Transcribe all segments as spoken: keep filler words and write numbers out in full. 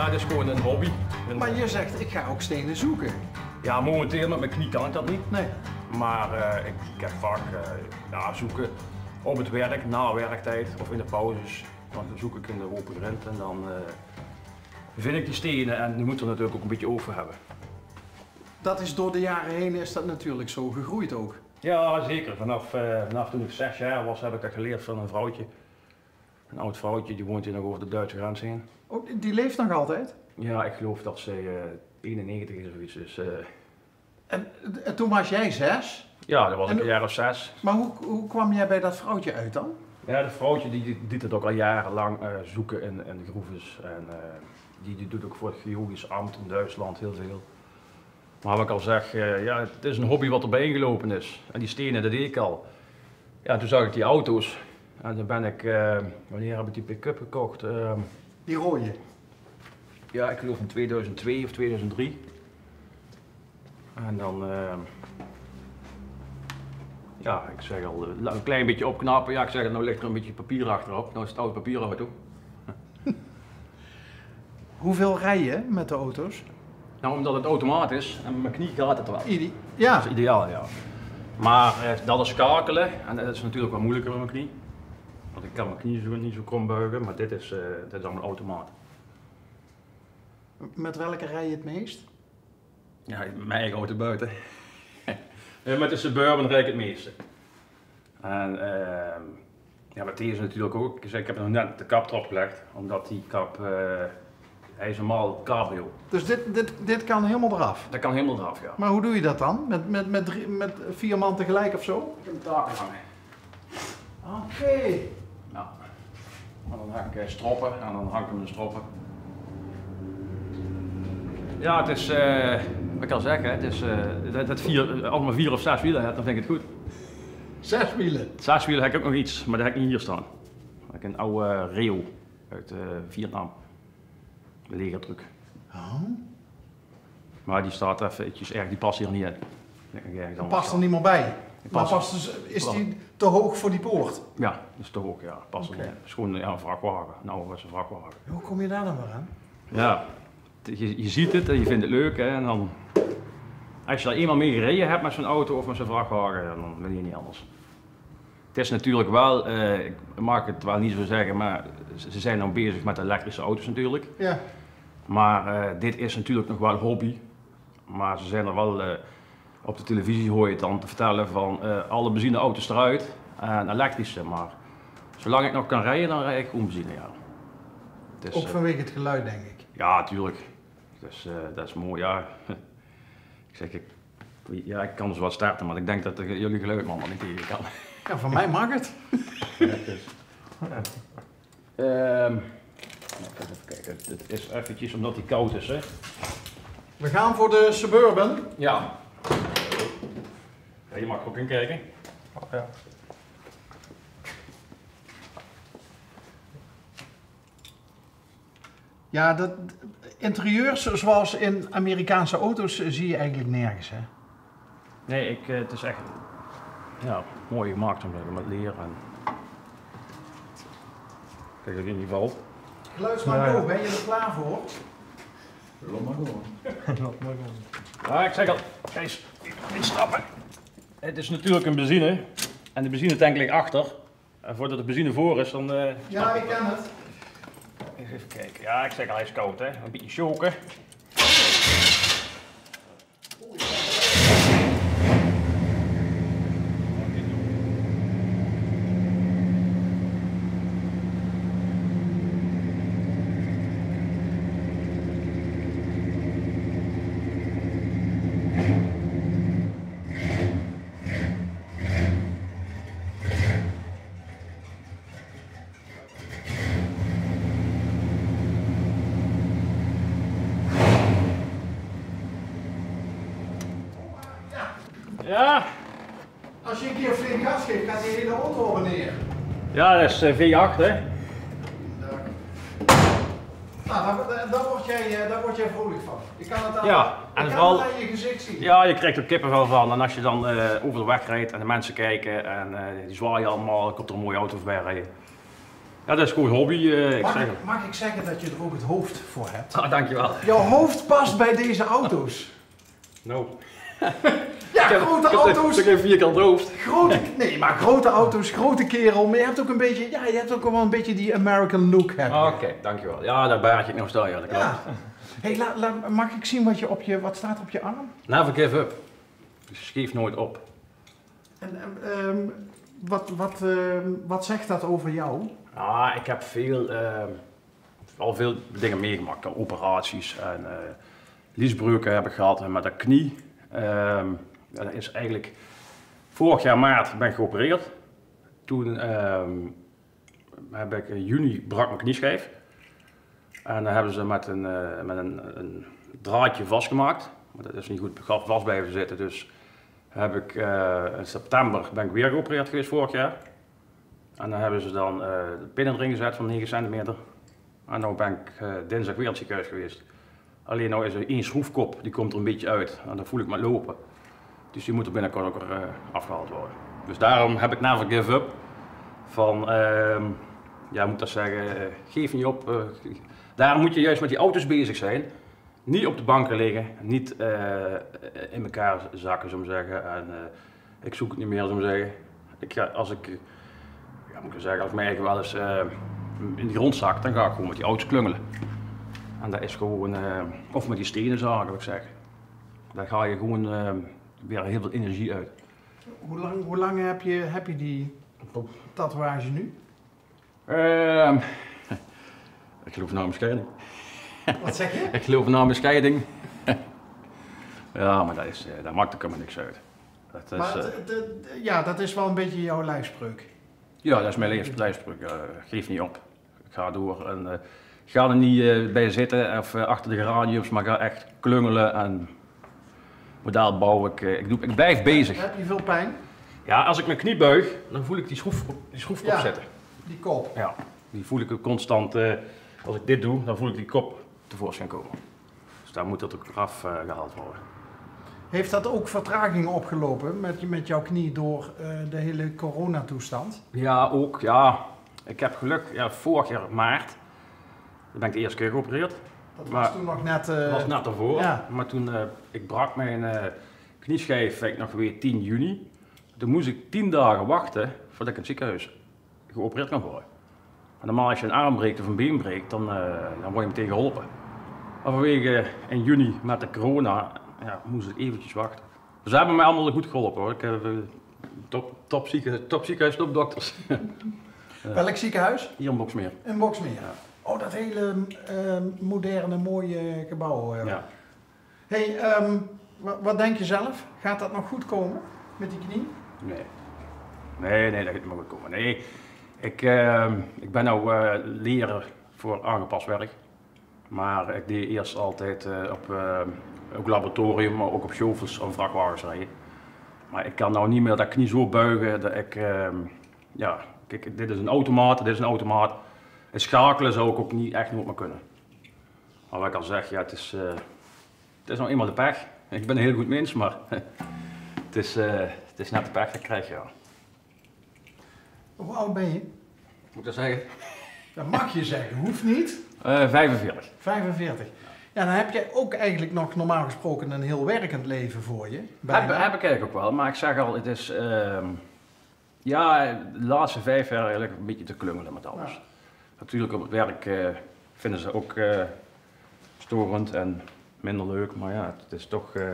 Ja, det is gewoon ein hobby. Ein Maar je zegt, ik ga ook stenen zoeken. Ja, momenteel mit mien knie kan ik det neet. Nee. Maar eh, ik, ik heb vaak eh, ja, zoeken op het werk, na werktijd of in de pauzes. Want dan zoek ik in de open grind en dan eh, vind ik die stenen en die moet er natuurlijk ook een beetje oog voor hebben. Dat is door de jaren heen is dat natuurlijk zo gegroeid ook. Ja, zeker. Vanaf, eh, vanaf toen ik zes jaar was, heb ik dat geleerd van een vrouwtje. Een oud vrouwtje, die woont hier nog over de Duitse grens heen. Oh, die leeft nog altijd? Ja, ik geloof dat ze eh, eenennegentig is of iets. Dus, eh, En, en toen was jij zes? Ja, dat was ik een jaar of zes. Maar hoe, hoe kwam jij bij dat vrouwtje uit dan? Ja, dat vrouwtje die, die doet het ook al jarenlang eh, zoeken in, in groeves. En eh, die, die doet ook voor het geologisch ambt in Duitsland heel veel. Maar wat ik al zeg, eh, ja, het is een hobby wat erbij ingelopen is. En die stenen, dat deed ik al. Ja, toen zag ik die auto's. En toen ben ik, eh, wanneer heb ik die pick-up gekocht? Ehm, Die rode? Ja, ik geloof in tweeduizend twee of tweeduizend drie. En dan, eh, ja, ik zeg al, eh, een klein beetje opknappen. Ja, ik zeg, nou ligt er een beetje papier achterop. Nou is het oud papier auto. Hoeveel rij je met de auto's? Nou, omdat het automaat is en met mijn knie gaat het wel. Ide- ja. Dat is ideaal, ja. Maar eh, dat is schakelen en dat is natuurlijk wat moeilijker met mijn knie. Want ik kan mijn knie zo, niet zo krom buigen, maar dit is, eh, dit is allemaal automaat. Met welke rij je het meest? Ja, mijn eigen auto buiten. Eh, met de Suburban rijd ik het meeste. En ehm, ja, met deze natuurlijk ook. Ik zeg, ik heb nog net de kap erop gelegd, omdat die kap, eh, hij is normaal cabrio. Dus dit, dit, dit kan helemaal eraf? Dat kan helemaal eraf, ja. Maar hoe doe je dat dan? Met, met, met, drie, met vier man tegelijk of zo? Ik heb een tafel hangen. Oké. Ja. En dan hang ik eh, stroppen en dan hang ik hem in de stroppen. Ja, het is, eh, wat ik al zeg, hè, het is, eh, dat, dat vier, als je maar vier of zes wielen hebt, dan vind ik het goed. Zes wielen? Zes wielen heb ik ook nog iets, maar dat heb ik niet hier staan. Dat heb ik een oude Reo uit eh, Vietnam. Een legertruck. Oh. Maar die staat eventjes erg, die past hier niet in. Die kan ergens anders staan. Past er niet meer bij? Die past. Maar past dus, is die te hoog voor die poort? Ja, dat is te hoog, ja. Past er niet in. Het is gewoon ja, een vrachtwagen. Nou, wat is een vrachtwagen? Hoe kom je daar dan weer aan? Ja, je, je ziet het en je vindt het leuk, hè, en dan, als je daar eenmaal mee gereden hebt met zo'n auto of met zo'n vrachtwagen, ja, dan wil je niet anders. Het is natuurlijk wel, eh, ik mag het wel niet zo zeggen, maar ze ze zijn nog bezig met elektrische auto's natuurlijk. Ja. Maar eh, dit is natuurlijk nog wel hobby. Maar ze zijn er wel, eh, op de televisie hoor je het dan te vertellen van eh, alle benzineauto's eruit en elektrische. Maar zolang ik nog kan rijden, dan rijd ik gewoon benzine, ja. Het is, Ook eh, vanwege het geluid, denk ik. Ja, natuurlijk. Dus eh, dat is mooi, ja. Ik zeg, ik, ja, ik kan dus wel starten, maar ik denk dat de, jullie geluidman er niet tegen kan. Ja, van mij mag het. Ja, dus. Ehm, nou, ik ga even kijken. Het is eventjes omdat die koud is, hè. We gaan voor de Suburban. Ja. Ja, je mag er ook in kijken. Oh, ja. Ja, dat, interieurs zoals in Amerikaanse auto's eh, zie je eigenlijk nergens, hè? Nee, ik, eh, het is echt ja, mooi gemaakt om te zeggen, met leer. En kijk, in ieder geval. Geluidsman, ja, ja. Ben je er klaar voor? Laat maar gewoon. Laat maar gewoon. Ja, ik zeg al, Kees, niet stappen. Het is natuurlijk een benzine. En de benzinetank ligt achter. En voordat de benzine voor is, dan eh, ja, ik kan het. Eens even kijken. Ja, ik zeg al, hij is koud, hè. Een beetje choken. Ja. Als je een keer flink gas geeft, gaat die hele auto op en neer. Ja, dat is eh, V acht, hè? Nou, daar, daar, daar, word jij, eh, daar word jij vrolijk van. Ik kan het aan, ja, en ik kan vooral, het aan je gezicht zien. Ja, je krijgt er kippenvel van. En als je dan eh, over de weg rijdt en de mensen kijken en eh, die zwaaien allemaal, komt er een mooie auto voorbij rijden. Ja, det is gewoon hobby, eh, ik Mag zeg ik, het. Mag ik zeggen dat je er ook het hoofd voor hebt? Ah, dankjewel. Jouw hoofd past bij deze auto's. Nou. Ja, ik heb, grote ik heb auto's. Toch geen vierkant hoofd. Grote, nee, maar grote auto's, grote kerel. Maar je hebt ook een beetje, ja, je hebt ook wel een beetje die American look, heb je. Ah, oké, dankjewel. Ja, daar baar ik nog staan, ja, dat klopt. Ja. Hey, la, la, mag ik zien wat, je op je, wat staat er op je arm? Never give up. Dus geef nooit op. En, en, ehm, wat, wat, ehm, wat zegt dat over jou? Ah, ik heb veel, ehm, al veel dingen meegemaakt. Operaties en, eh, liesbreuken heb ik gehad. En met de knie, ehm, ja, dat is eigenlijk vorig jaar maart ben ik geopereerd. Toen, ehm, heb ik in juni brak mijn knieschijf. En dan hebben ze met een, eh, met een, een draadje vastgemaakt. Maar dat is niet goed vast blijven zitten. Dus heb ik, eh, in september ben ik weer geopereerd geweest vorig jaar. En dan hebben ze dan, eh, de pin erin gezet van negen centimeter. En nou ben ik, eh, dinsdag weer in het ziekenhuis geweest. Alleen nou is er één schroefkop, die komt er een beetje uit. En dan voel ik me lopen. Dus die moet er binnenkort ook weer, eh, afgehaald worden. Dus daarom heb ik never give up. Van, ehm, ja, moet ik dat zeggen, eh, geef niet op. Eh, daarom moet je juist met die auto's bezig zijn. Niet op de banken liggen, niet, eh, in elkaar zakken, zo maar zeggen. En, eh, ik zoek het niet meer, zo maar zeggen. Ik ga, als ik, eh, ja, moet ik zeggen, als ik mijn eigen wel eens, eh, in de grond zak, dan ga ik gewoon met die auto's klungelen. En dat is gewoon, eh, of met die stenen zagen, wat ik zeg. Daar haal je gewoon, eh, weer heel veel energie uit. Hoe lang, hoe lang heb je, heb je die tatoeage nu? Ehm, ik geloof na mijn scheiding. Wat zeg je? Ik geloof na mijn scheiding. Ja, maar dat is, eh, dat maakt ook helemaal niks uit. Dat is, maar eh, het, het, het, ja, dat is wel een beetje jouw lijfspreuk. Ja, dat is mijn lijf-, lijfspreuk. Eh, geef niet op. Ik ga door en, eh, ik ga er niet, eh, bij zitten of, eh, achter de geraniums, maar ga echt klungelen en modaal bouwen. Ik, eh, ik doe, ik blijf bezig. Heb je veel pijn? Ja, als ik mijn knie buig, dan voel ik die schroef, die schroefkop zitten. Die kop? Ja, die voel ik ook constant. Eh, als ik dit doe, dan voel ik die kop tevoorschijn komen. Dus daar moet dat ook af, eh, gehaald worden. Heeft dat ook vertraging opgelopen met, met jouw knie door, eh, de hele coronatoestand? Ja, ook, ja. Ik heb geluk, ja, vorig jaar maart, toen ben ik de eerste keer geopereerd. Dat was toen nog net, eh, was net daarvoor. Ja. Maar toen, eh, ik brak mijn, eh, knieschijf, weet ik nog weer, tien juni. Toen moest ik tien dagen wachten voordat ik in het ziekenhuis geopereerd kan worden. Maar normaal, als je een arm breekt of een been breekt, dan, eh, dan word je meteen geholpen. Maar vanwege in juni met de corona, ja, moest ik eventjes wachten. Ze hebben mij allemaal goed geholpen, hoor. Ik heb, eh, top, top zieke-, top ziekenhuis, top dokters. Welk ziekenhuis? Hier in Boxmeer. In Boxmeer. Ja. Oh, dat hele, eh, moderne, mooie gebouw, eh. Ja. Hey, ehm, wa-, wat denk je zelf? Gaat dat nog goed komen met die knie? Nee. Nee, nee, dat gaat niet meer goed komen. Nee, ik, ehm, ik ben nou, eh, leraar voor aangepast werk. Maar ik deed eerst altijd, eh, op, eh, ook laboratorium, maar ook op shovels en vrachtwagens rijden. Maar ik kan nou niet meer dat knie zo buigen dat ik, ehm, ja, kijk, dit is een automaat, dit is een automaat. Het schakelen zou ik ook niet echt nooit meer kunnen. Maar wat ik al zeg, ja, het is, eh, het is nou eenmaal de pech. Ik ben een heel goed mens, maar het is, eh, het is net de pech dat ik krijg, ja. Hoe oud ben je? Moet ik dat zeggen? Dat mag je zeggen, hoeft niet. Eh, vijfenveertig. Vijfenveertig. Ja, dan heb jij ook eigenlijk nog normaal gesproken een heel werkend leven voor je, bijna. Heb, heb ik eigenlijk ook wel, maar ik zeg al, het is, ehm, ja, de laatste vijf jaar eigenlijk een beetje te klungelen met alles. Ja. Natuurlijk op het werk, eh, vinden ze ook, eh, storend en minder leuk, maar ja, het is toch, eh,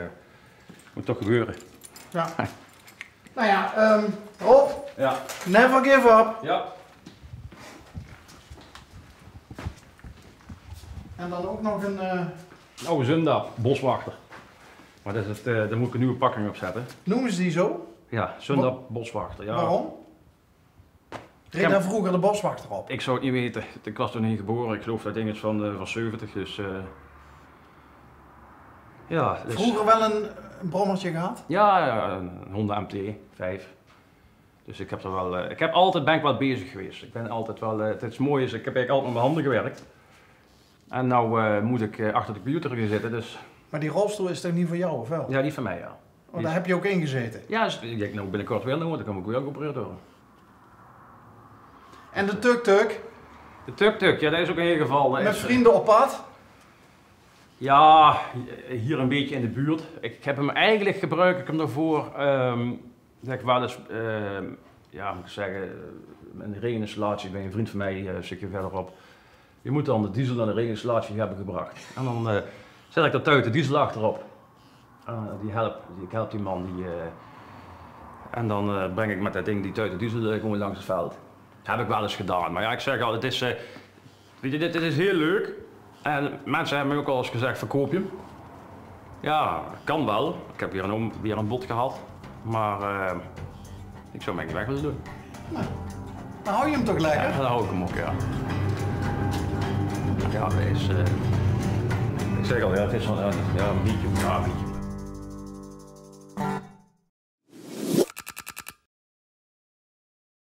moet toch gebeuren. Ja. Nou ja, ehm, Rob, ja, never give up. Ja. En dan ook nog een, eh, Oude Zunda, boswachter. Maar dat is het, eh, daar moet ik een nieuwe pakking op zetten. Noemen ze die zo? Ja, Zunda, wa-, boswachter, ja. Waarom? Reed daar vroeger de boswachter op? Ik zou het niet weten. Ik was toen niet geboren. Ik geloof dat ding is van, eh, van zeventig. Dus, eh, ja, dus... Vroeger wel een, een brommertje gehad? Ja, ja, een Honda M T vijf. Dus ik heb er wel, eh, ik heb altijd, ben ik wel bezig geweest. Ik ben altijd wel, eh, het is mooi, is, ik heb eigenlijk altijd met mijn handen gewerkt. En nou, eh, moet ik, eh, achter de computer gaan zitten, dus... Maar die rolstoel is toch niet van jou, of wel? Ja, die is van mij, ja. Oh, daar heb je ook in gezeten? Ja, dus, ja, ik, nou binnenkort weer, dan word ik hem ook weer geopereerd door. En de tuk-tuk? De tuk-tuk, ja, det is ouk in eder geval, eh, mit vrunj op pad? Ja, hie ein bietje in de buurt. Ik heb 'm eigelik gebroek ik 'm daoveur, ehm, det ik waal ens, ehm, ja, mót ik zegge, eh, ein regeninstallatie bie ein vrunj van mich, eh, stukske verderop. Die mót dan de diesel nao de regeninstallatie hebbe gebrach. En dan, eh, zèt ik d'r tuit de diesel achterop. Eh, die help, die, ik help die man, die, eh, en dan, eh, breng ik mit det ding die tuit de diesel, eh, gewoon langs 't veld. Heb ik waal ens gedaon. Mar ja, ik zeg al, 't is, eh, wet je, dit, dit is hiel leuk. En minse hebbe mich ouk al ens gezegd: "Verkoup je 'm?" Ja, kan waal. Ik heb weer ein, weer ein bod gehad. Mar, eh, ik zou 'm eigelik weg wille doon. Nou, dan hou je 'm toch lekker? Ja, dan hou ik 'm ouk, ja. Ja, det is, eh, ik zeg al, ja, 't is waal, ja, ein bietje, ja, ein bietje.